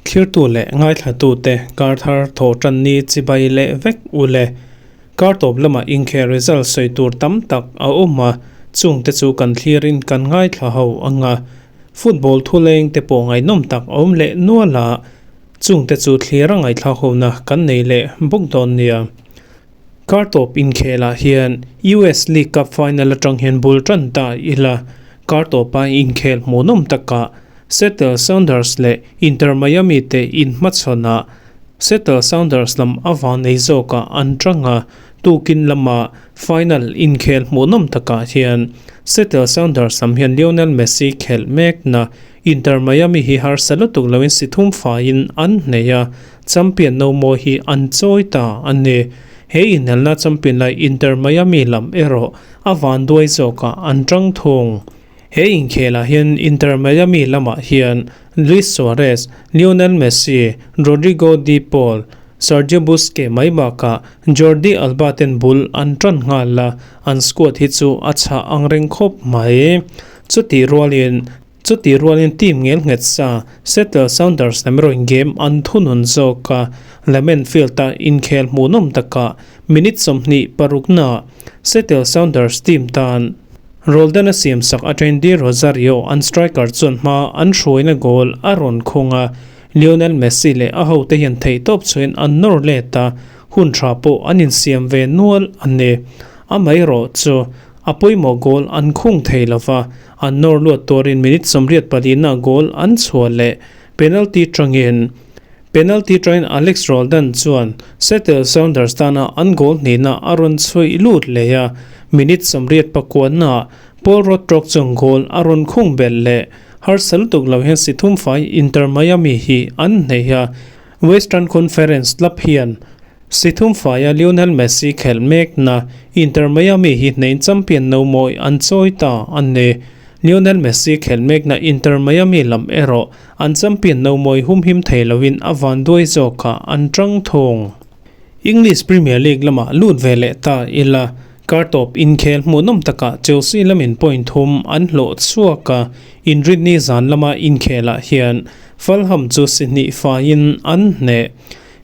Thlirtu leh ngaithlatute kar thar thawh tan ni chibai leh vek u le. Kar tawp lamah inkhel result sawi tur tam tak a awm a, chungte chu kan thlirin kan ngaithla ho ang a. Football thuleng te pawh ngaihnawm tak a awm leh nual a, chungte chu thlir a ngaihthlak hona kan nei leh bawk dawn nia. Kar tawp inkhelah hian US League Cup final atang hian bul tan ta ila, kar tawpa inkhel hmuhnawm takah Seattle Sounders leh Inter Miami te inhmachhawnah Seattle Sounders lam a van nei zawkah an tang a, tukin lama final inkhel hmuhnawm takah hian Seattle Sounders lam hian Lionel Messi khelh mekna Inter Miami hi harsa lutuk loin si thum faiin an hnei a, champion no mawi hi an chawi ta a ni. He inelna champion lai Inter Miami lam erawh a van duai zawkah an tang thung. He inkhelah hian Inter Miami lamah hian Luis Suarez, Lionel Messi, Rodrigo De Paul, Sergio Busquets mai bakah Jordi Alba ten bul an tan nghal a, an squad hi chu a chhah ang reng khawp mai. Chutih rualin chutih rualin team ngel nghet sa Seattle Sounders lam erawhin game an thunun zawk a, Lumen Field-a inkhel hmuhnawm takah minute 26na Seattle Sounders team tan Roldan a siamsak atangin Di Rosario an striker chuan hma an hruaina goal a rawn khung a, Lionel Messi leh a hote hian theihtawp chhuahin an nawr let a, hun tha pawh an insiam ve nual a ni. Amaherawh chu a pawimawh goal an khung thei lova, an nawr luat tuarin minute 84 na goal an chhuah leh penalty tangin Penalty tangin Alex Roldan chuan Seattle Sounders tana an goal hnihna a rawn chhuih lut leh a, minute 89 naah Paul Rothrock chuan goal a rawn khung belh leh. Harsa lutuk lo hian si thum fai Inter Miami hi an hneih a, Western Conference club hian si thum faia Lionel Messi khelh mekna Inter Miami hi hneihin champion no mawi an chawi ta a ni. Lionel Messi khelh mekna Inter Miami lam erawh An champion no mawi humhim thei loin a van duai zawkah an tang thung. English Premier League lamah lut ve leh ta ila, kar tawp inkhel hmuhnawm takah Chelsea lamin point thum an hlawh chhuak a, Inrinni zan lama inkhelah hian Fulham chu si hnih faiin an hneh.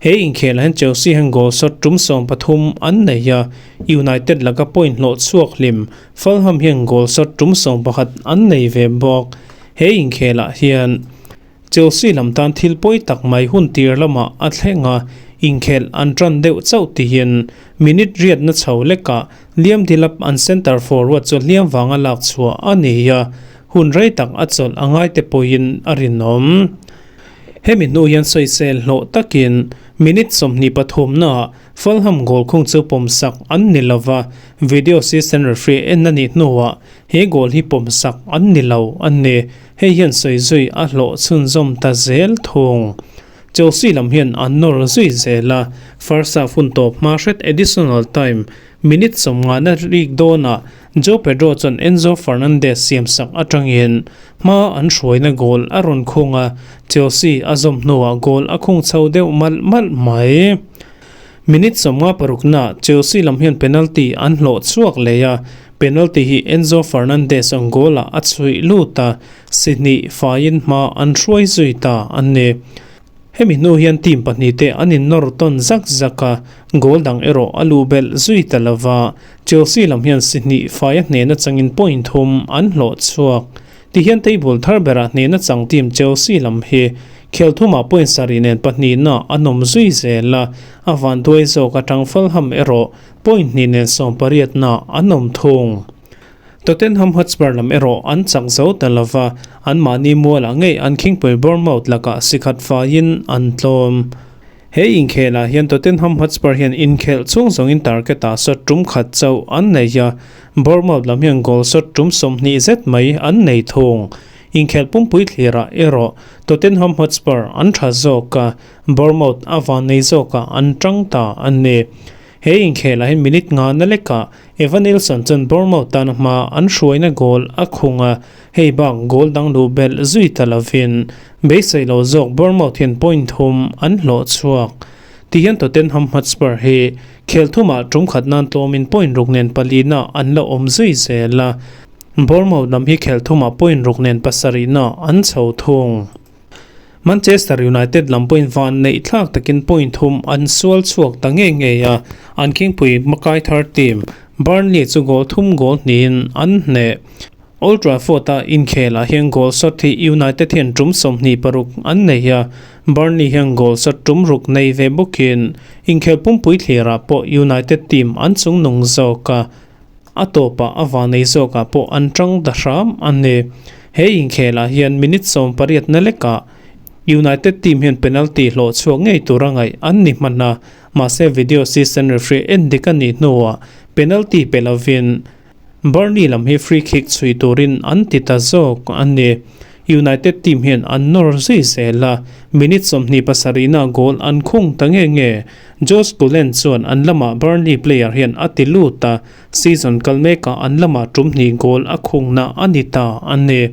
He inkhelah hian Chelsea hian goal shot tum 13 an nei a, United laka point hlawh chhuak hlim Fulham hian goal shot tum 11 an nei ve bawk. He inkhelah hian Chelsea lam tan thil pawi tak mai hun tir lamah a thleng a, inkhelh an tan deuh chauh tihin minute riatna chho lekah Liam Delap an centre forward chu hliam vanga lak chhuah a ni a, hun rei tak a chawlh a ngai te pawhin a rinawm. Hemi hnu hian sawisel hlawh takin minute 23 naah Fulham goal khung chu pawmsak an ni lova, video assistant referee en a nih hnuah He goal hi pawmsak an ni lo a ni. Hei hian sawi zui a hlawh chhunzawm ta zel thung. Chelsea lam hian an nawr zui zel a, first half hun tawp hma hret additional time minute 50 na rik dawnah Joao Pedro chuan Enzo Fernandez siamsak atangin hma an hruaina goal a rawn khung a, Chelsea a zawm hnuah goal a khung chho deuh malh malh mai. Minute 56 na Chelsea lam hian penalty an hlawh chhuak leh a, penalty hi Enzo Fernandez ang goal ah a chhuih lut a, si hnih faiin hma an hruai zui ta a ni. Hemi hnu hian team pahnih te an innawr tawn zak zak a, goal dang erawh a luh belh zui ta lova, Chelsea lam hian si hnih faia hnehna changin point thum an hlawh chhuak. Tihian table thar berah hnehna chang team Chelsea lam hi khel thumah point sarih nen pahnihna an awm zui zel a, a van duai zawk atang Fulham erawh point hnih nen sawmpariatna an awm thung. Tottenham Hotspur lam erawh an chak zo ta lova, anmahni mualah ngei an khingpui Bournemouth lakah sikhat faiin an tlawm. He inkhelah hian Tottenham Hotspur hian inkhelh chhung zawngin target-ah shot tum khat chauh an nei a, Bournemouth lam hian goal shot tum 20 zet mai an nei thung. Inkhelh pumpui thlirah erawh Tottenham Hotspur an tha zawk a, Bournemouth a van nei zawkah an tang ta a ni. He inkhelah hian minute nga na lekah Evanilson chuan Bournemouth tana hma an hruaina goal a khung a, hei bak goal dang luh belh zui ta lovin beisei lo zawk Bournemouth hian point thum an hlawh chhuak. Tihian Tottenham Hotspur hi khel thumah tum khat nan tlawmin point ruk nen palina an la awm zui zel a. Bournemouth lam hi khelh thumah point ruk nen pasarihna an chho thung. Manchester United lam pawhin van neih thlak takin point thum an sual chhuak ta ngei ngei a, an khingpui hmakai thar team Burnley chu goal thum goal hnihin an hneh. Old Trafford-a inkhelah hian goal shot hi United hian tum 26 an nei a, Burnley hian goal shot tum ruk nei ve bawkin inkhel pumpui thlirah pawh United team an chungnung zawk a, a tawpah a vanei zawkah pawh an tang ta hram a ni. He inkhelah hian minute 18 na lekah United team hian penalty hlawh chhuak ngei tura ngaih an ni hman a, mahse video assistant referee en dik a nih hnuah penalty pe lovin Burnley lam hi free kick chhui turin an ti ta zawk a ni. United team hian an nawr zui zel a, minute 27 na goal an khung ta nge nge. Josh Cullen chuan an lamah Burnley player hian a ti lut a, season kal mekah an lamah tum hnih goal a khungna a ni ta a ni.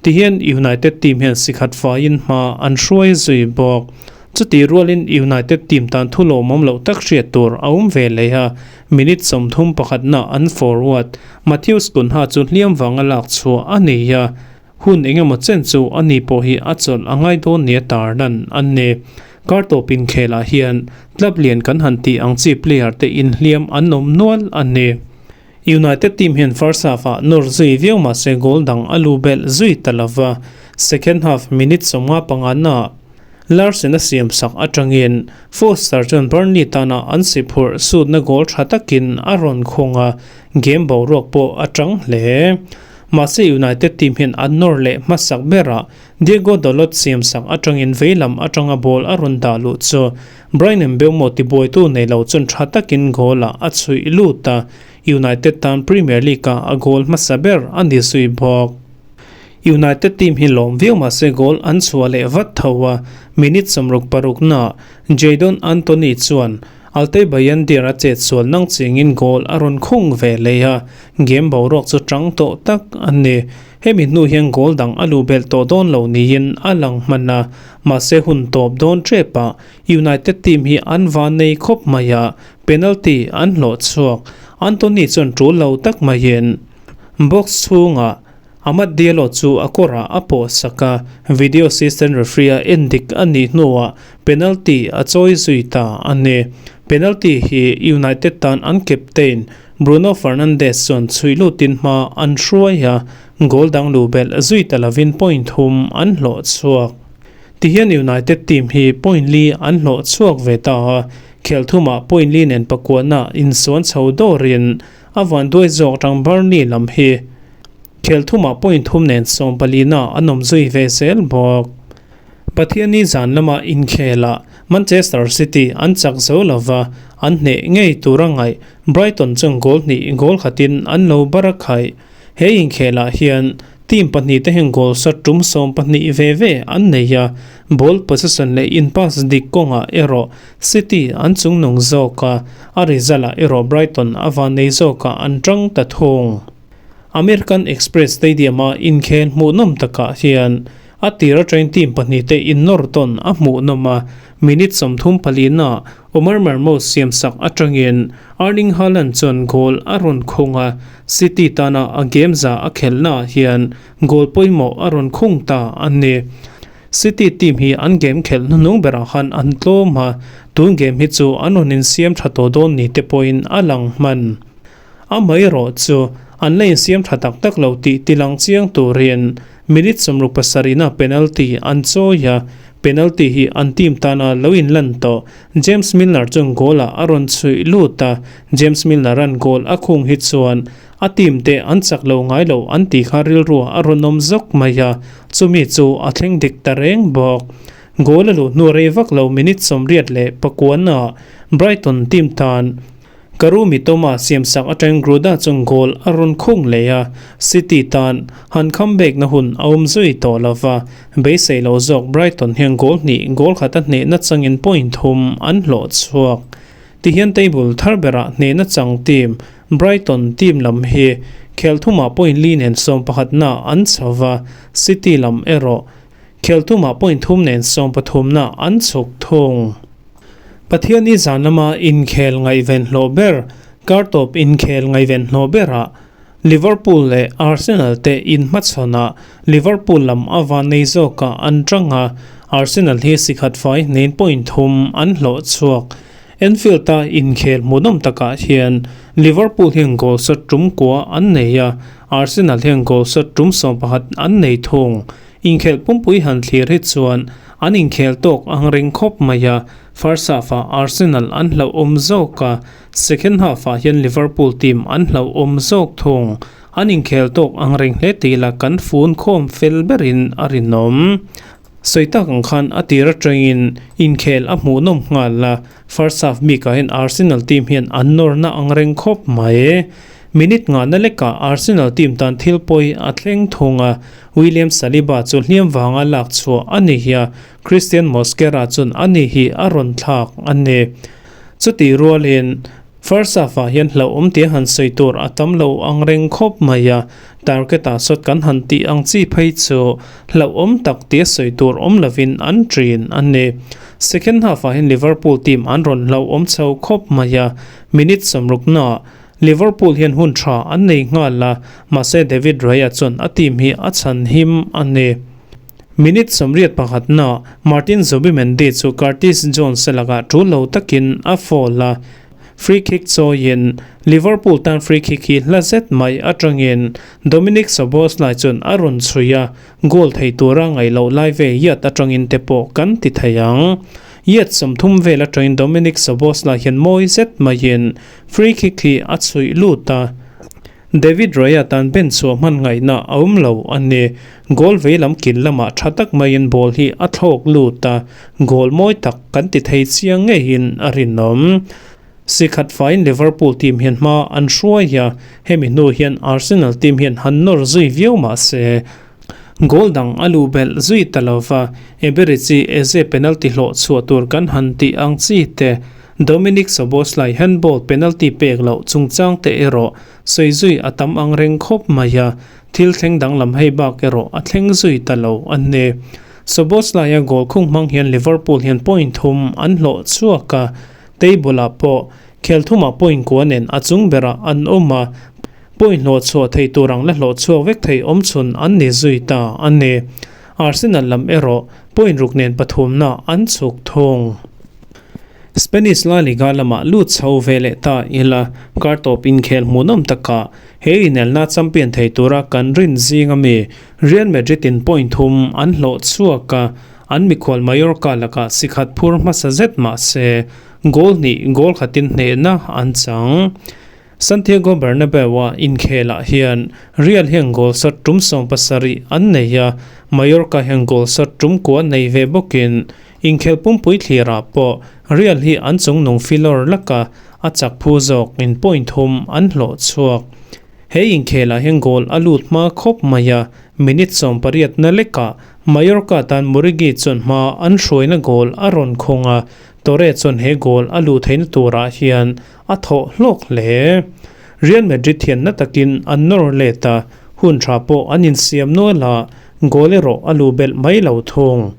Tihian United team hian sikhat faiin hma an hruai zui bawk. Chuti rualin United team tan thu lawmawm loh tak hriat tur a awm ve leh a, minute 31 na an forward Matheus Cunha chu hliam vanga lak chhuah a ni a, hun engemaw chen chu ani pawh hi a chawlh a ngai dawn nia tarlan an ni. Kar tawp inkhelah hian club lian kan han tih ang chi player te inhliam an awm nual a ni. United team hian first half ah nawr zui viau mahse goal dang a lu belh zui ta lova, second half minute 55 na Larsen a siam sak atangin Foster chuan Burnley tana an si phurh sutna goal tha takin a rawn khung a, game boruak pawh a tang hle. Mahse United team hian an nawr leh hmasak berah Diego Dalot siam sak atangin veilam atanga ball a rawn dah luh chu Bryan Mbeumo tibuaitu nei lo chuan tha takin goal ah a chhuih lut a, United tan Premier League ah a goal hmasa ber a ni zui bawk. United team hi lawm viau mahse goal an chhuah leh vat tho a, minute 66 na Jadon Antony chuan Altay Bayindir a chet sual nang chingin goal a rawn khung ve leh a, game boruak chu tang tawh tak a ni. Hemi hnu hian goal dang a lu belh tawh dawn lo niin a lang hman a, mahse hun tawp dawn tepah United team hi an van nei khawp mai a, penalty an hlawh chhuak. Antony chuan tul lo tak maiin box chhungah Amad Diallo chu a kawrah a pawh sak a, video assistant referee a en dik a nih hnuah penalty a chawi zui ta a ni. Penalty hi United tan an captain Bruno Fernandes chuan chhui lutin hma an hruai a, goal dang lu belh zui ta lovin point thum an hlawh chhuak. Tihian United team hi point li an hlawh chhuak ve ta a, khel thumah point li nen pakuana insuan chho dawrin a van duai zawk tang Burnley lam hi khel thumah point thum nen 14 na an awm zui ve zel bawk. Pathiani zan lama inkhela Manchester City an chak zo lova an hneh ngei tura ngai Brighton chuan goal hnih goal khatin an lo bara khai. He inkhelah hian team pahnih te hian goal shot tum 12 ve ve an nei a, ball possession leh in pass dik kawngah erawh City an chungnung zawk a, a result ah erawh Brighton a van nei zawkah an tang ta thung. American Express Stadium a inkhel hmuhnawm takah hian a tir atangin team pahnih te innawr tawn a hmuhnawm a, minute 34 na Omar Marmoush siam sak atangin Erling Haaland chuan goal a rawn khung a, City tana a game za a khelhnaah hian goal pawimawh a rawn khung ta a ni. City team hi an game khelh hnuhnung berah khan an tlawm a, tun game hi chu an rawn insiam tha tawh dawn ni te pawhin a lang hman. A mai erawh chu an la insiam tha tak tak lo tih tilang chiang turin minute 67 na penalty an chawi a, penalty hi an team tana lo inlan tawh. James Milner chuan goal ah a rawn chhuih lut a, James Milner an goal a khung hi chuan a team te an chak lo ngai lo an tih kha rilru a rawn awm zawk mai a, chumi chu a thleng dik ta reng bawk. Goal a luh hnu rei vak lo minute 89 na Brighton team tan Karu Mitoma siam sak atang Gruda chuan goal a rawn khung leh a, City tan han comeback na hun a awm zui tawh lova, beisei lo zawk Brighton hian goal hnih goal khat a hnehna changin point thum an hlawh chhuak. Tihian table thar berah hnehna chang team Brighton team lam hi khel thumah point li nen 11 na an chhova, City lam erawh khel thumah point thum nen 13 na an chhuk thung. Pathiani zan lama inkhel ngaihven hlawh ber, kar tawp inkhel ngaihven hlawh berah Liverpool leh Arsenal te inhmachhawnah Liverpool lam a vannei zawkah an tang a, Arsenal hi sikhat fai hnen point thum an hlawh chhuak. Anfield-a inkhel hmuhnawm takah hian Liverpool hian goal shot tum kua an nei a, Arsenal hian goal shot tum 11 an nei thung. Inkhelh pumpui han thlir hi chuan an inkhel tawk ang reng khawp mai a, first half-ah Arsenal an hlauhawm zawk a, second half-ah hian Liverpool team an hlauhawm zawk thung. An inkhel tawk ang reng hle tih lah kan fun khawm fel berin a rinawm. Sawi tak ang khan a tir atangin inkhel a hmuhnawm nghal a, first half bikah hian Arsenal team hian an nawrna ang reng khawp mai. Minute ngahna lekah Arsenal team tan thil pawi a thleng thung a, William Saliba chu hliam vanga lak chhuah a ni hi a, Christian Mosquera chuan a ni hi a rawn thlak a ni. Chutih rualin First half ah hian hlauhawm tia han sawi tur a tam lo ang reng khawp mai a, target ah sawt kan han tih ang chi phei chu hlauhawm tak tia sawi tur awm lovin an ṭin a ni. Second half ah hian Liverpool team an rawn hlauhawm chho khawp mai a, minute 60 ah Liverpool hian hun ṭha an nei nghal a, mahse David Raya chuan a team hi a chhan him a ni. Minute 81 na Martin Zubimendi chu Curtis Jones lakah ṭul lo takin a foul a, free kick chawiin Liverpool tan free kick hi hla zet mai aṭangin Dominik Szoboszlai chuan a rawn chhui a, goal thei tura ngaih loh lai ve yard aṭangin te pawh kan ti thei ang. Yard 30 vel aṭangin Dominik Szoboszlai hian mawi zet maiin free kick hi a chhuih lut a. David Raya tan ben chhuah hman ngaihna a awm lo a ni. Goal vei lam kil lamah tha tak maiin ball hi a thlawk lut a, goal mawi tak kan ti thei chiang ngeiin a rinawm. Sikhat faiin Liverpool team hian hma an hruai a, hemi hnu hian Arsenal team hian han nawr zui viau mah se, goal dang a luh belh zui ta lo va, Eberechi Eze penalty hlawh chhuah tur kan han tih ang chi te, Dominik Szoboszlai handball penalty pek loh chungchang te erawh sawi zui a tam ang reng khawp mai a, thil thleng danglam hei bak erawh a thleng zui ta lo a ni. Szoboszlai-a goal khung hmang hian Liverpool hian point thum an hlawh chhuak a, table-ah pawh khel thumah point kua nen a chung berah an awm a, point hlawh chhuah thei tur ang la hlawh chhuak vek thei awmchhun an ni zui ta a ni. Arsenal lam erawh point ruk nen pathumna an chhuk thung. Spanish La Liga lamah lut chho ve leh ta ila, kar tawp inkhel hmuhnawm takah he inelna champion thei tura kan rin zing ami Real Madrid in point thum an hlawh chhuak a, an mikhual Mallorca lakah sikhat phur hmasa zet mah se goal hnih goal khatin hnehna an chang. Santiago Bernabeu-a inkhelah hian Real hian goal shot tum 70 an nei a, Mallorca hian goal shot tum kua nei ve bawkin inkhel pumpui thlirah pawh Real hi an chungnung filawr laka a chak phu zawk in point thum an hlawh chhuak. He inkhelah hian goal a lut hma khawp mai a, minute 18 na lekah Mallorca tan Murigi chuan hma an hruaina goal a rawn khung a, Torre chuan he goal a luh theihna turah hian a thawh hlawk hle. Real Madrid hian na takin an nawr let a, hun tha pawh an insiam nual a, goal erawh a luh belh mai lo thung.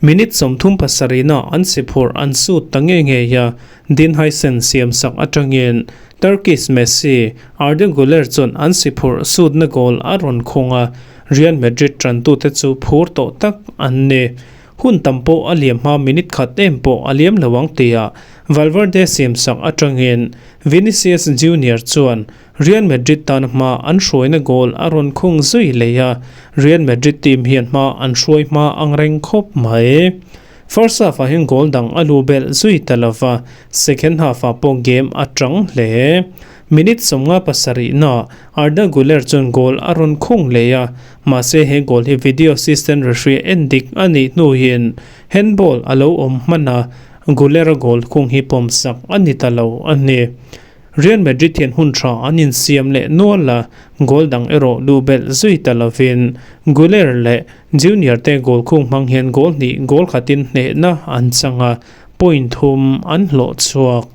Minute 37 na an si phurh an sut ta nge ngei a, Dean Huijsen siam sak atangin Turkish Messi, Arda Guler chuan an si phurh sutna goal a rawn khung a, Real Madrid tantute chu phur tawh tak an ni. Hun tam pawh a liam hma minute khat em pawh a liam lo ang tia Valverde siam sak atangin Vinicius Junior chuan Real Madrid tan hma an hruaina goal a rawn khung zui leh a, Real Madrid team hian hma an hruai hma ang reng khawp mai. First half ah hian goal dang a lu belh zui ta lova, second half ah pawh game a tang hle. Minute 57 na Arda Guler chuan goal a rawn khung leh a, mahse he goal hi video assistant referee en dik a nih hnuin handball a lo awm hman a, Guler-a goal khung hi pawm sak a ni ta lo a ni. Real Madrid hian hun tha an insiam leh nual a, goal dang erawh luh belh zui ta lovin Guler leh Junior te goal khung hmang hian goal hnih goal khatin hnehna an chang a, point thum an hlawh chhuak.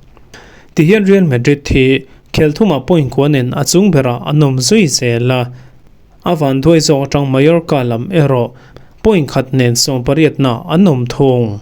Tihian Real Madrid hi khel thumah point kua nen a chung berah an awm zui zel a, a van duai zawk atang Mallorca lam erawh point khat nen 18 na an awm thung.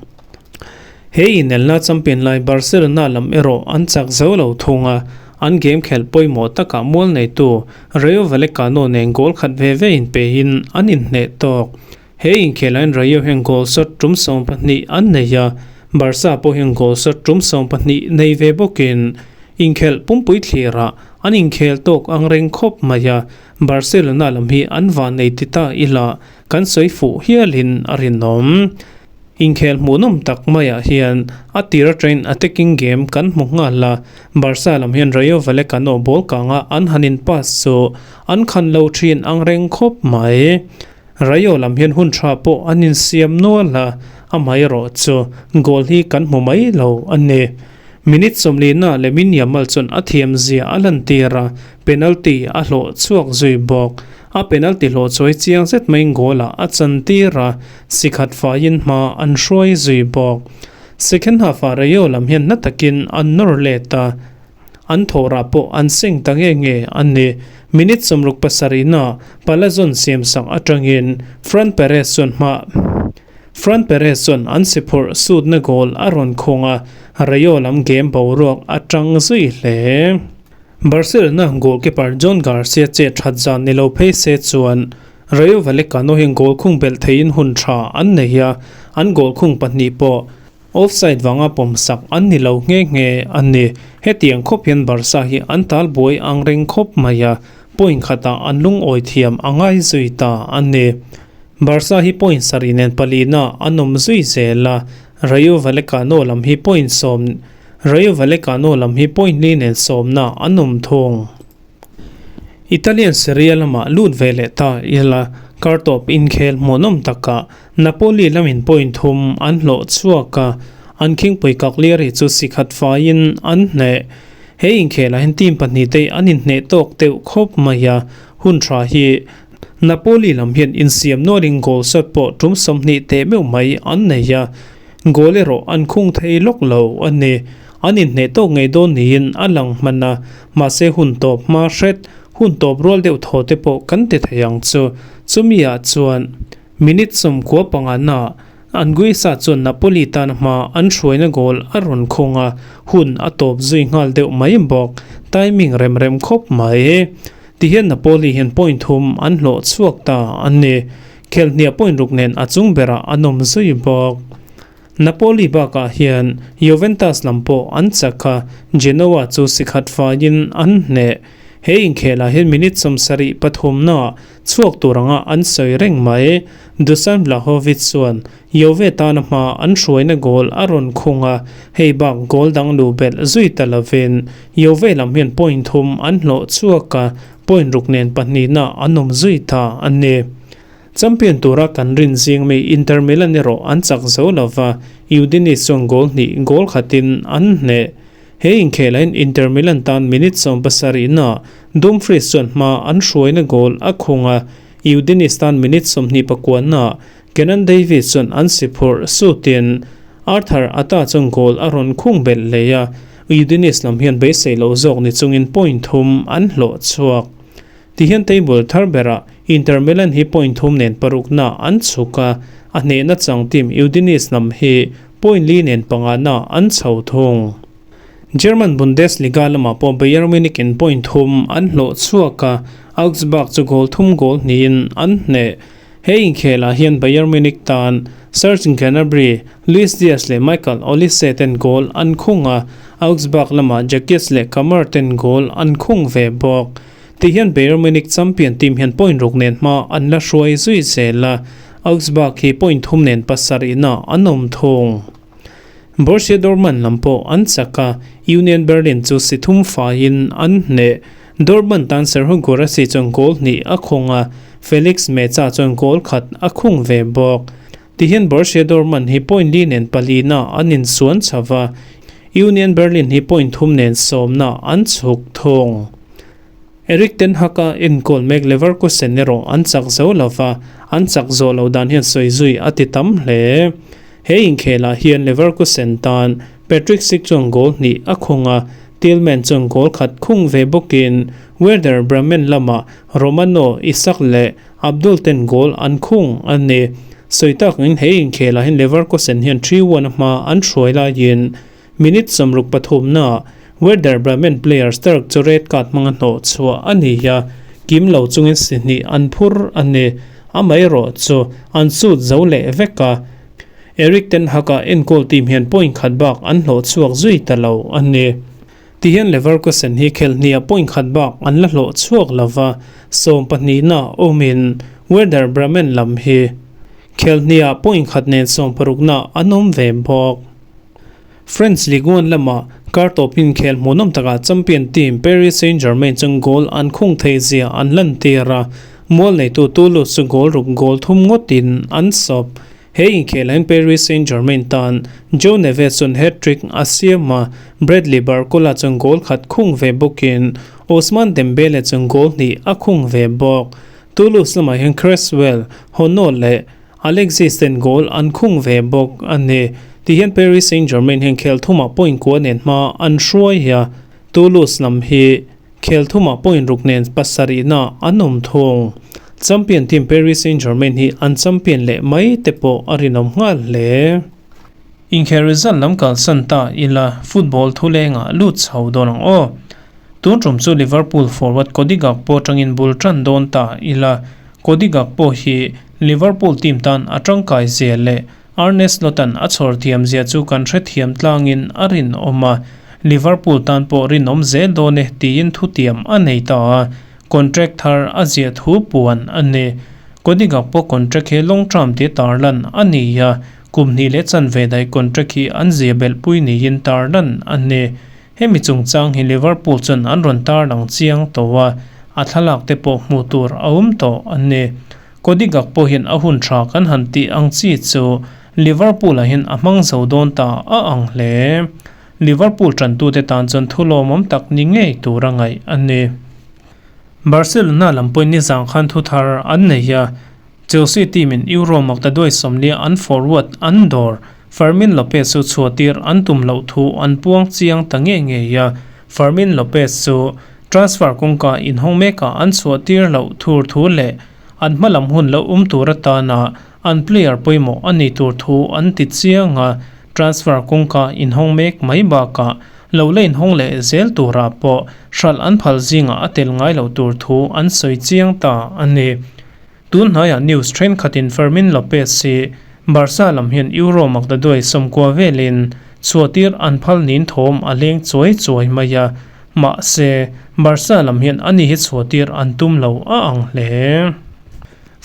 He inelna champion lai Barcelona lam erawh an chak zo lo thung a, an game khelh pawimawh takah mual neitu Rayo Vallecano nen goal khat ve ve inpehin an inhneh tawk. He inkhelh ah Rayo hian goal shot tum 12 an nei a, Barca pawh hian goal shot tum 12 nei ve bawkin inkhelh pumpui thlirah an inkhel tawk ang reng khawp mai a, Barcelona lam hi an van nei ti ta ila kan sawi fuh hialin a rinawm. Inkhel hmuhnawm tak maiah hian a tir atangin attacking game kan hmu nghal a, Barca lam hian Rayo Vallecano ball kanga an han in pass chu an khan lo thin ang reng khawp mai. Rayo lam hian hun tha pawh an insiam nual a, amaherawh chu goal hi kan hmu mai lo a ni. Minute 40 na Lamine Yamal chuan a thiam zia a lantir a, penalty a hlawh chhuak zui bawk. A penalty hlawh chawi chiang zet maiin goal ah a chantir a, sikhat faiin hma an hruai zui bawk. Second half ah Rayo lam hian hna takin an nawr let a, an thawhrah pawh an seng ta nge nge a ni. Minute 67 na Palazon siamsak atangin Fran Perez chuan hma Fran Perez chuan an si phurh sutna goal a rawn khung a, Rayo lam game boruak a tang zui hle. Barcelona goalkeeper Joan Garcia che that zan ni lo phei se chuan Rayo Vallecano hian goal khung belh theiin hun tha an nei a, an goal khung pahnih pawh offside vanga pawmsak an ni lo nge nge a ni. Hetiang khawp hian Barca hi an tal buai ang reng khawp mai a, point khatah an lungawi thiam a ngai zui ta a ni. Barca hi point sarih nen palina an awm zui zel a, Rayo Vallecano lam hi point 10 Rayo Vallecano lam hi point li nen sawmna an awm thung. Italian Serie A lamah lut ve leh ta ila, kartawp inkhel hmuhnawm takah Napoli lamin point thum an hlawh chhuak a, an khingpui Cagliari chu sikhat faiin an hneh. He inkhelah hian team pahnih te an inhneh tawk deuh khawp mai a, hun tha hi Napoli lam hian insiam nualin goal shot pawh tum 20 teh meuh mai an nei a, goal erawh an khung thei lawk lo a ni. An inhneh tawk ngei dawn niin a lang hman a, mahse hun tawp hma hret, hun tawp rual deuh thaw te pawh kan ti thei ang chu. Chumi ah chuan minute 95 na Anguissa chuan Napoli tan hma an hruaina goal a rawn khung a, hun a tawp zui nghal deuh mai bawk. Timing rem rem khawp mai. Tihian Napoli hian point thum an hlawh chhuak ta a ni. Khelhniah point ruk nen a chung berah an awm zui bawk. Napoli bakah hian Juventus lam pawh an chak a, Genoa chu sikhat faiin an hneh. He inkhelah hian minute 73 na chhuak tur anga an sawi reng mai. Dusan Vlahovic chuan Juve tana hma an hruaina goal a rawn khung a, hei bak goal dang lu belh zui ta lovin Juve lam hian point thum an hlawh chhuak a, point ruk nen pahnihna an awm zui ta a ni. Champion tura kan rin zing mi Inter Milan erawh an chak zo lova, Udinese chuan goal hnih goal khatin an hneh. He inkhelhin Inter Milan tan minute 70 na Dumfries chuan hma an hruaina goal a khung a, Udinese tan minute 29 na Kenan Davis chuan an si phurh sutin Arthur Ata chuan goal a rawn khung belh leh a, Udinese lam hian beisei lo zawk ni chungin point thum an hlawh chhuak. Tihian table thar berah Inter Milan hi point thum nen paruk na an chhuk a, a hnehna chang team Udinese lam hi point li nen panga na an chho thung. German Bundesliga lamah pawh Bayern Munich in point thum an hlawh chhuak a, Augsburg chu goal thum goal hnihin an hneh. He inkhelah hian Bayern Munich tan Serge Gnabry, Luis Diaz leh Michael Olise ten goal an khung a, Augsburg lamah Jaquez leh Kammer ten goal an khung ve bawk. Tihian Bayern Munich champion team hian point ruk nen hma an la hruai zui zel a, Augsburg hi point thum nen pasarih na an awm thung. Borussia Dortmund lam pawh an chak a, Union Berlin chu si thum faiin an hneh. Dortmund tan Serhou Guirassy chuan goal hnih a khung a, Felix Meza chuan goal khat a khung ve bawk. Tihian Borussia Dortmund hi point li nen pali na an insuan chho a, Union Berlin hi point thum nen sawmna an chhuk thung. Erik ten Hag a enkawl mek Leverkusen erawh an chak zo lova, an chak zawh lo dan hian sawi zui a ti tam hle. He inkhelah hian Leverkusen tan Patrick Schick chuan goal hnih a khung a, Tillman chuan goal khat khung ve bawkin Werder Bremen lamah Romano, Isak leh Abdul ten goal an khung a ni. Sawi takin he inkhelah hian Leverkusen hian 3-1 a hma an hruai laiin minute 63 na. Werder Bremen player Stark chu red card hmanga hnawh chhuah a ni a, kim lo chungin si hnih an phur a ni. Amaherawh chu an sut zo leh vek a, Erik ten Hag-a enkawl team hian point khat bak an hlawh chhuak zui ta lo a ni. Tihian Leverkusen hi khelhniah point khat bak an la hlawh chhuak lo va, sawmpahnihna awmin Werder Bremen lam hi khelhniah point khat nen sawmparukna an awm ve bawk. French Ligue 1 lamah kar tawpin khel hmuhnawm takah champion team Paris Saint-Germain chuan goal an khung thei zia an lantir a, mual neitu Toulouse chu goal ruk goal thum ngawtin an sawp. He inkhel hian Paris Saint-Germain tan Joe Neves chuan hat-trick a siam a, Bradley Barcola chuan goal khat khung ve bawkin Ousmane Dembele chuan goal hnih a khung ve bawk. Toulouse lamah hian Cresswell, Hono leh Alexis ten goal an khung ve bawk a ni. Tihian Paris Saint-Germain hian khel thumah point kua nen hma an hruai hi a, Toulouse lam hi khel thumah point ruk nen pasarihna an awm thung. Champion team Paris Saint-Germain hi an champion leh mai te pawh a rinawm nghal hle. Inkhel result lam kalsan ta ila football thulengah lut chho dawn ang aw. Tun tum chu Liverpool forward Cody Gakpo atangin bul tan dawn ta ila, Cody Gakpo hi Liverpool team tan a tangkai zia leh Arne Slot-a'n a chhawr thiam zia chu kan hrethiam tlangin a rinawm a, Liverpool tan pawh rinawm zel dawn e tiin thutiam a nei ta a, contract thar a ziah thu puan a ni. Cody Gakpo contract hi long term tia tarlan a ni a, kum hnih leh chanve daih contract hi an zia belhpui niin tarlan a ni. Hemi chungchang hi Liverpool chuan an rawn tarlang chiang tawh a, a thlalak te pawh hmuh tur a awm tawh a ni. Cody Gakpo hian a hun tha kan han tih ang chi chu Liverpool ah hian a hmang zo dawn ta a ang hle. Liverpool tantute tan chuan thu lawmawm tak ni ngei tur a ngaih a ni. Barcelona lam pawhin nizang khan thu thar an nei a, Chelsea team in Euro makta duai sawmlia an forward an dawr Fermin Lopez chu chhuahtir an tum loh thu an puang chiang ta ngei ngei a, Fermin Lopez chu transfer kawngka inhawng mekah an chhuahtir loh thur thu leh an hmalam hun lo um tur atana an player pawimawh a ni tur thu an ti chiang a, transfer kawngka inhawng mek mai bakah lo la inhawng leh zel turah pawh hralh an phal zingah a tel ngai loh tur thu an sawi chiang ta a ni. Tun hnaiah news thenkhatin Fermin Lopez hi Barca lam hian Euro makdaduai sawmkua velin chhuahtir an phal niin thawm a leng chuai chuai mai a, mahse Barca lam hian ani hi chhuahtir an tum lo a ang hle.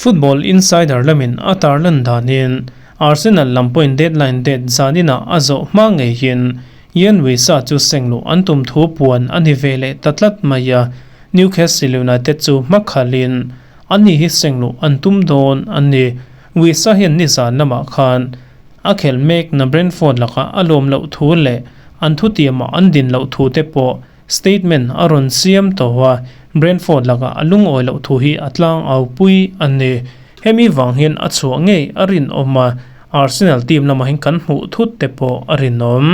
Football Insider lamin a tarlan danin Arsenal lam pawhin deadline date zaninah a zawh hma ngeiin Yoane Wissa chu sengluh an tum thu puan a ni ve leh ta tlat mai a, Newcastle United chu hmakhalin Ani hi sengluh an tum dawn a ni. Wissa hian nizan lamah khan a khelh mek na Brentford lakah a lawm loh thu leh an thutiamah an din loh thu te pawh statement a rawn siam tawh a, Brentford lakah a lungawi loh thu hi a tlang au pui a ni. Hemi vang hian a chhuah ngei a rinawm a, Arsenal team lamah hian kan hmuh thut te pawh a rinawm.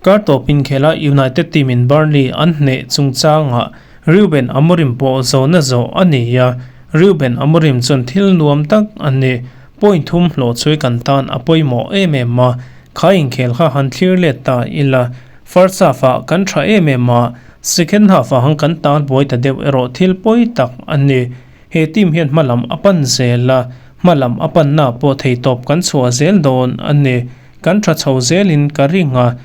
Kar tawp inkhela United team in Burnley an hneh chungchangah Ruben Amorim pawh zawhna zawh a ni a, Ruben Amorim chuan thil nuam tak a ni. Point thum hlawh chhui kan tan a pawimawh em em a, kha inkhel kha han thlir let ta ila, first half ah kan tha em em a, second half ah han kan tal buai ta deuh erawh thil pawi tak a ni. He team hian hmalam a pan zel a, hmalam a panna pawh theitawp kan chhuah zel dawn a ni. Kan tha chho zelin ka ring a,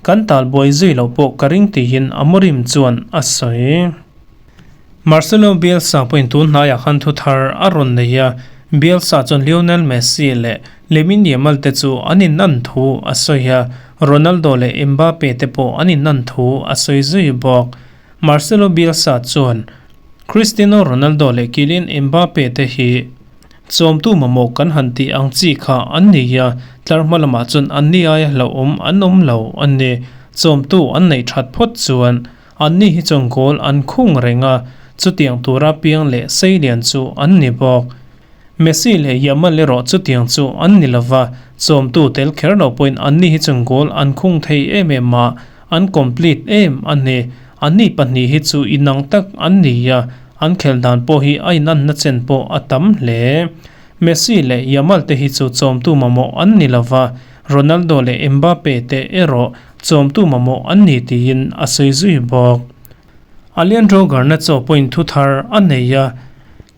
kan talbuai zui loh pawh ka ring tihin Amorim chuan a sawi. Marcelo Bielsa pawhin tun hnaiah khan thu thar a rawn nei a, Bielsa chuan Lionel Messi leh Lamine Yamal te chu an innan thu a sawi a, Ronaldo leh Mbappe te pawh an innan thu a sawi zui bawk. Marcelo Bielsa chuan Cristiano Ronaldo leh Kylian Mbappe te hi Chawmtu mamawh kan han tih ang chi kha an ni a, tlar hma lamah chuan an ni aia hlauhawm an awm lo a ni. Chawmtu an neih that phawt chuan an ni hi chuan goal an khung reng a, chutiang tura piang leh seilian chu an ni bawk. Messi leh Yamal erawh chutiang chu an ni lova, chawmtu tel kher lo pawhin an ni hi chuan goal an khung thei em em a, an complete em a ni. An ni pahnih hi chu inang tak an ni a, An khelh dan pawh hi a inanna chen pawh a tam hle. Messi leh Yamal te hi chu chawmtu mamawh an ni lova, Ronaldo leh Mbappe te erawh chawmtu mamawh an ni tiin a sawi zui bawk. Alejandro Garnacho pawhin thu thar a nei a,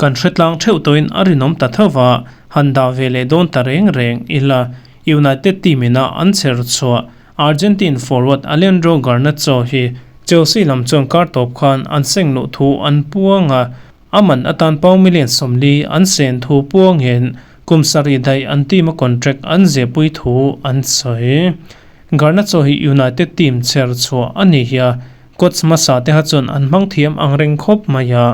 kan hretlang theuh tawhin a rinawm ta tho va, han dah ve leh dawn ta reng reng ila, United team ina an chher chhuah Argentine forward Alejandro Garnacho hi Chelsea lam chuan kar tawp khan an seng luh thu an puang a, a man atan pound million 40 an sen thu puangin kum sarih daih an team a contract an zepui thu an sawi. Garnacho hi United team chher chhuah a ni hi a, Coach hmasa te kha chuan an hmang thiam ang reng khawp mai a,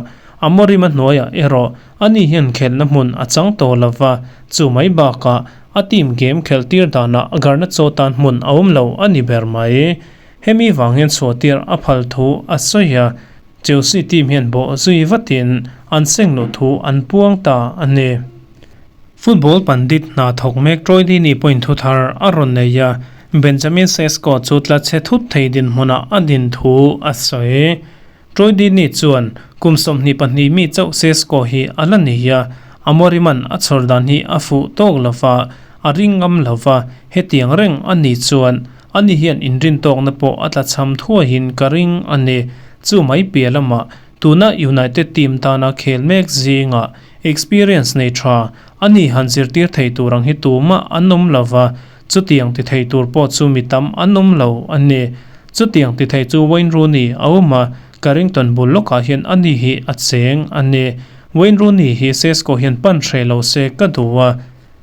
Amorim a hnuaiah erawh ani hian khelhna hmun a chang tawh lo va, chu mai bakah a team game khelh tir danah Garnacho tan hmun a awm lo a ni ber mai. Hemi vang hian chhuahtir a phal thu a sawi a, Chelsea team hian bawh zui vatin an seng luh thu an puang ta a ni. Football pandit hna thawk mek Troy Deeney pawhin thu thar a rawn nei a, Benjamin Sesko chu tla chhe thut thei dinhmunah a din thu a sawi. Troy Deeney chuan kum 22 mi chauh Sesko hi a la nei a, Amorim-a'n a chhawr dan hi a fuh tawk lo va, a ring ngam lo va, hetiang reng a ni chuan ani hian inrintawkna pawh a tlachham thuaiin ka ring a ni. Chu mai piah lamah tuna United team tana khel mek zingah Experience nei tha, a ni han zirtir thei tur ang hi tumah an awm lo va, chutiang ti thei tur pawh chu mi tam an awm lo a ni. Chutiang ti thei chu Wayne Rooney a awm a, Carrington bul lawkah hian a ni hi a cheng a ni. Wayne Rooney hi Sesko hian pan hreh lo se ka duh a,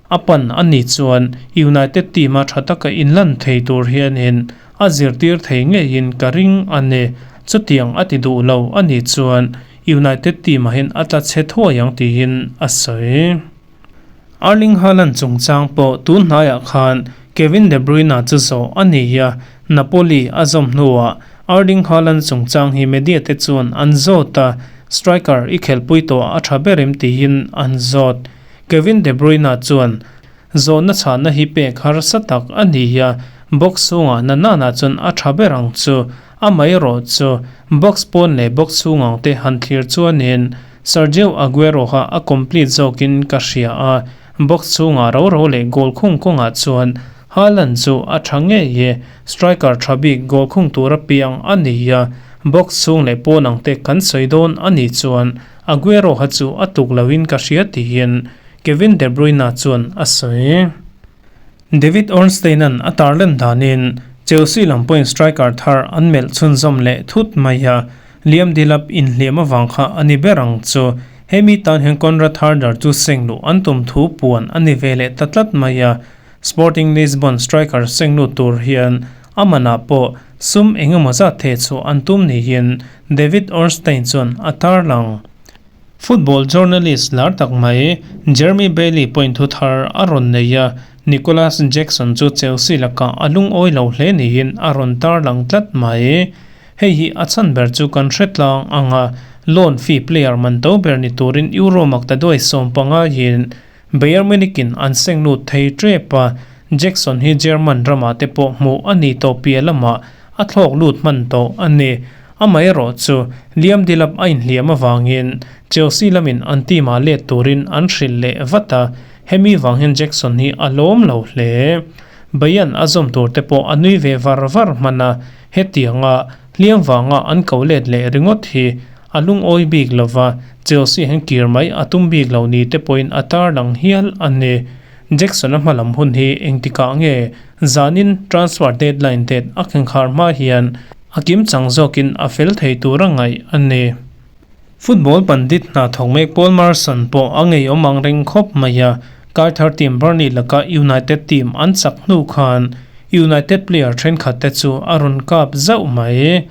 a pan a ni chuan United team a tha taka inlan thei tur hianin a zirtir thei ngeiin ka ring a ni. Chutiang a ti duh lo a nih chuan United team ah hian a tla chhe thuai ang tiin a sawi. Erling Haaland chungchang pawh tun hnaiah khan Kevin De Bruyne chu zawh a ni a, Napoli a zawm hnuah Erling Haaland chungchang hi media te chuan an zawt a, striker i khelpui tawh a tha ber em tiin an zawt. Kevin De Bruyne chuan zawhna chhahna hi pek harsa tak a ni a, box chhungah na nana chuan a tha ber ang chu. Amaherawh chu box pawn leh box chhung ang te han thlir chuanin Sergio Aguero kha a complete zawkin ka hria a, box chhungah ro ro leh goal khung kawngah chuan Haaland chu a tha ngei e, striker tha bik goal khung tura piang a ni a, box chhung leh pawn ang te kan sawi dawn a nih chuan Aguero kha chu a tluk loin ka hria tiin Kevin De Bruyne chuan a sawi. David Ornstein-a'n a tarlan danin Chelsea lam pawhin striker thar an melh chhunzawm leh thut mai a, Liam Delap inhliam avang kha a ni ber ang chu. Hemi tan hian Conrad Harder chu seng luh an tum thu puan a ni ve leh ta tlat mai a, Sporting Lisbon striker seng lut tur hian a manah pawh sum eng emaw zat theh chhuah an tum niin David Ornstein chuan a tarlang. Football journalist lar tak mai Jeremy Bailey pawhin thu thar a rawn nei a, Nicolas Jackson chu Chelsea lakah a lungawi lo hle niin a rawn tarlang tlat mai. Hei hi a chhan ber chu kan hre tlang ang a, loan fee player man to ber ni turin Euro maktaduai 15 in Bayern Munich in an seng lut thei tep a, Jackson hi German ramah te pawh hmuh a ni tawh piah lamah a thlawk lut hman tawh a ni. Amaherawh chu Liam Delap a inhliam avangin Chelsea lamin an team ah let turin an hrilh leh vat a, hemi vang hian Jackson hi a lawm lo hle. Bayern a zawm tur te pawh a nui ve var var hman a, hetianga hliam vanga an ko let leh ringawt hi A lungawi bik lova, Chelsea hian kir mai a tum bik lo ni te pawhin a tarlang hial a ni. Jackson-a hmalam hun hi engtikah nge zanin transfer deadline date a khenkhar hma hian a kimchang zawkin a fel thei tur a ngaih a ni. Football pandit hna thawk mek Paul Merson pawh a ngeiawm ang reng khawp mai a, Karthar team Burnley laka United team an chak hnu khan United player thenkhat te chu a rawn kap zauh mai.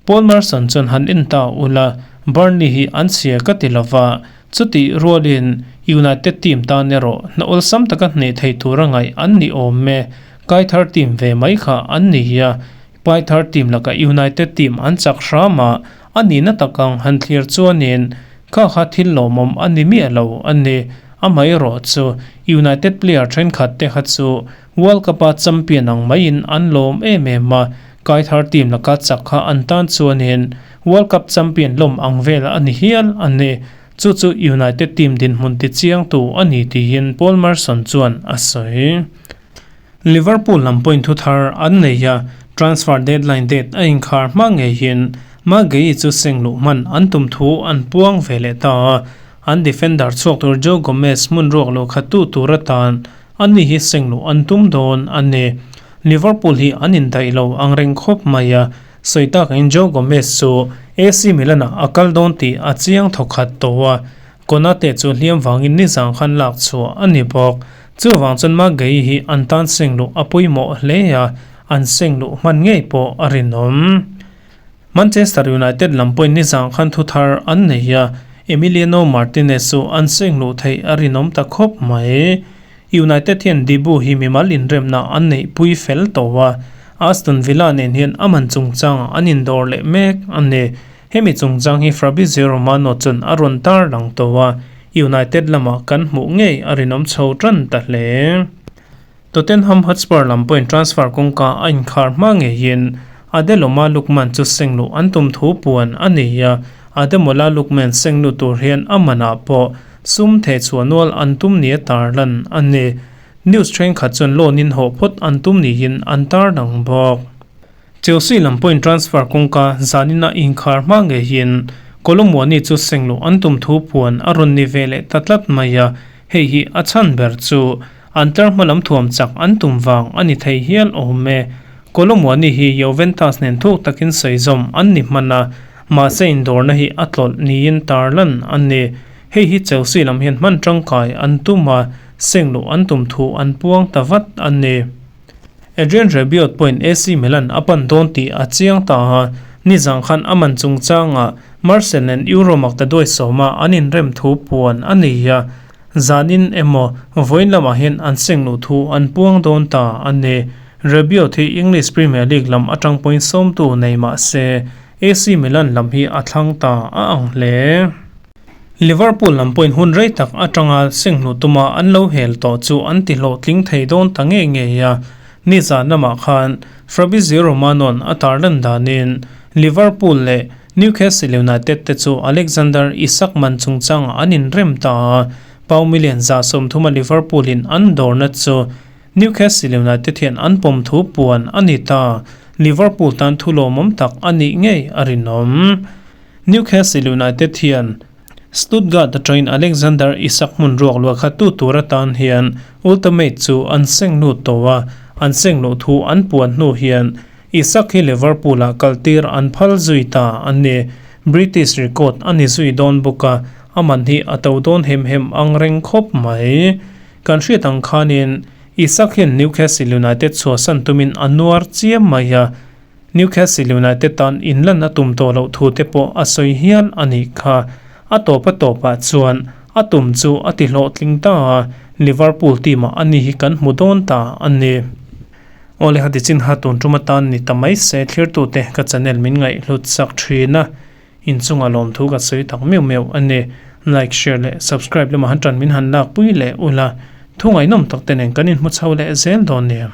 Paul Merson chuan han en ta ula, Burnley hi an chhia ka ti lova, chutih rualin United team tan erawh hna awlsam taka hneh thei tura ngaih an ni awm e. Kaithar team ve mai kha an ni a, Paithar team laka United team an chak hram a, a nihna tak ang han thlir chuanin kha kha thil lawmawm a ni miah lo a ni. Amaherawh chu United player thenkhat te kha chu World Cup-a champion ang maiin an lawm em em a, Kaithar team laka chak kha an tan chuanin World Cup champion lawm ang vel a ni hial a ni. Chu chu United team dinhmun tichiangtu a ni tiin Paul Merson chuan a sawi. Liverpool lam point thu thar an nei a, Transfer deadline date a inkhar hma ngeiin Marc Guehi chu seng luh hman an tum thu an puang ve leh ta a, an defender chhuak tur Joe Gomez hmun ruak lo khat tu tur atan ani hi seng luh an tum dawn a ni. Liverpool hi an indaih lo ang reng khawp mai a, sawi takin Joe Gomez chu AC Milan-ah a kal dawn tih a chiang thawkhat tawh a, Konate chu hliam vangin nizang khan lak chhuah a ni bawk. Chuvang chuan Maguey hi an tan seng luh a pawimawh hle a, an seng luh hman ngei pawh a rinawm. Manchester United lam pawhin nizang khan thu thar an nei a, Emiliano Martinez chu an seng luh theih a rinawm ta khawp mai. United hian Dibu hi mimal inremna an neihpui fel tawh a, Aston Villa nen hian a man chungchangah an indawr leh mek a ni. Hemi chungchang hi Fabrizio Romano chuan a rawn tar lang tawh a, United lamah kan hmuh ngei a rinawm chho tan ta hle. Tottenham Hotspur lam pawhin transfer kawngka a inkhar hma ngeiin Adeloma Lookman chu seng luh an tum thu puan a ni a, Ademola Lookman seng lut tur hian a manah pawh sum thehchhuah nual an tum nia tarlan a ni. News thenkhat chuan loan in hawh phawt an tum niin an tarlang bawk. Chelsea lam pawhin transfer kawngka zanina inkhar hma ngeiin Kolo Muani chu seng luh an tum thu puan a rawn ni ve leh ta tlat mai a, hei hi a chhan ber chu an tlar hma lam thuam chak an tum vang a ni thei hial awm e. Kolo Muani hi Juventus nen thuk takin sawi zawm an ni hman a, mahse indawrna hi a tlawlh niin tarlan a ni. Hei hi Chelsea lam hian hman tangkai an tum a, seng luh an tum thu an puang ta vat a ni. Adrien Rabiot pawhin AC Milan a pan dawn tih a chiang ta a, nizang khan a man chungchangah Marseille nen Euro maktaduai sawma an inrem thu puan a nei a, zanin emaw vawiin lamah hian an seng luh thu an puang dawn ta a ni. Rabiot hi English Premier League lam atang pawhin sawmtu nei mah se AC Milan lam hi a thlang ta a ang hle. Liverpool lam pawhin hun rei tak atanga seng hnu tuma an lo hel tawh chu an ti hlawhtling thei dawn ta ngei ngei a. Nizan lamah khan Fabrizio Romano-a'n a tarlan danin Liverpool leh Newcastle United te chu Alexander Isak man chungchangah an inrem ta a, pau million 30 a Liverpool-in an dawrna chu Newcastle United hian an pawm thu puan a ni ta. Liverpool tan thu lawmawm tak a nih ngei a rinawm. Newcastle United hian Stuttgart atangin Alexander Isak hmun ruak luah kha tu tur atan hian ultimate chu an seng lut tawh a, an seng luh thu an puan hnu hian Isak hi Liverpool-ah kaltir an phal zui ta a ni. British record a ni zui dawn bawk a, a man hi a to dawn hem hem ang reng khawp mai. Kan hriat ang khanin Isak hian Newcastle United chhuahsan tumin a nuar chiam mai a, Newcastle United tan inlan a tum tawh loh thu te pawh a sawi hial a nih kha. A tawp a tawpah chuan a tum chu a ti hlawhtling ta a, Liverpool team ah ani hi kan hmu dawn ta a ni. Awle hati chin ha tun tum atan ni ta mai se thlirtute ka channel min ngaihhlut sak thin a, inchunga lawmthu ka sawi tak meuh meuh a ni. Like, share leh subscribe lamah han tan min han lakpui leh ula, thu ngaihnawm tak te nen kan inhmu chho leh zel dawn nia.